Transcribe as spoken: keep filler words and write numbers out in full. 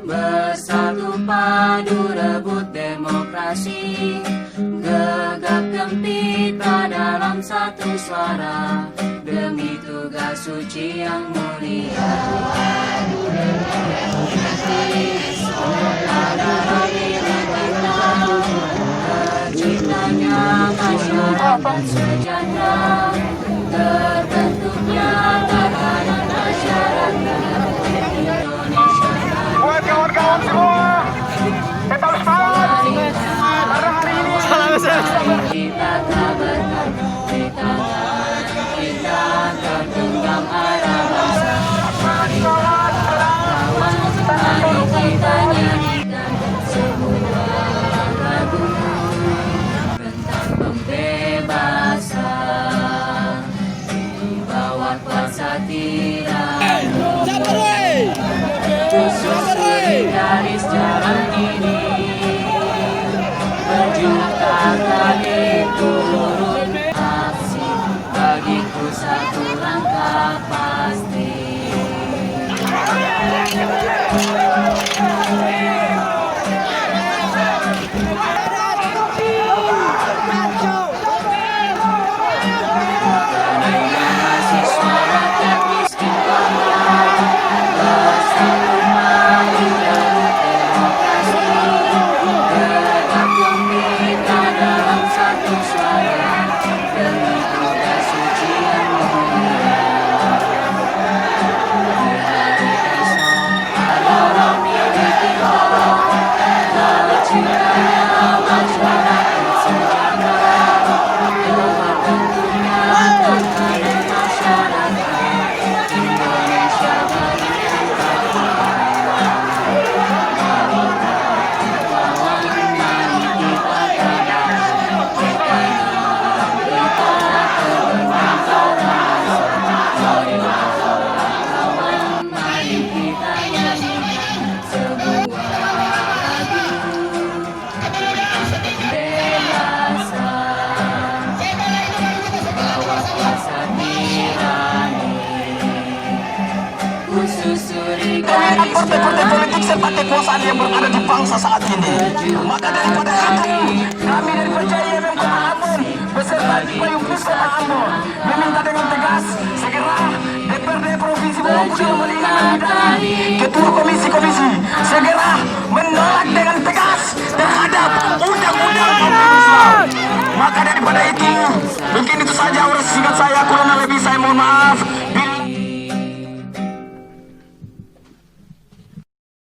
Bersatu padu rebut demokrasi, gegap gempita dalam satu suara, demi tugas suci yang mulia. Terciptanya masyarakat sejahtera, terbentuknya tatanan masyarakat Indonesia. Buat kawan-kawan semua, tetap semangat. Karena hari ini kita tak bertemu. Garis jalan ini berjuta kali turun aksi, bagiku satu langkah pasti. Dengan partai-partai politik serta kekuasaan yang berada di bangsa saat ini. Maka daripada itu, kami dari Percaya M M Kota Ambon beserta di Payung Plus Kota Ambon meminta dengan tegas segera D P R D Provinsi Bawaslu dalam hal ini Ahmad Dhani, Ketua Komisi-Komisi, segera menolak dengan tegas terhadap undang-undang Omnibus Law. Maka daripada itu, mungkin itu saja uraian singkat saya, kurang dan lebih saya mohon maaf.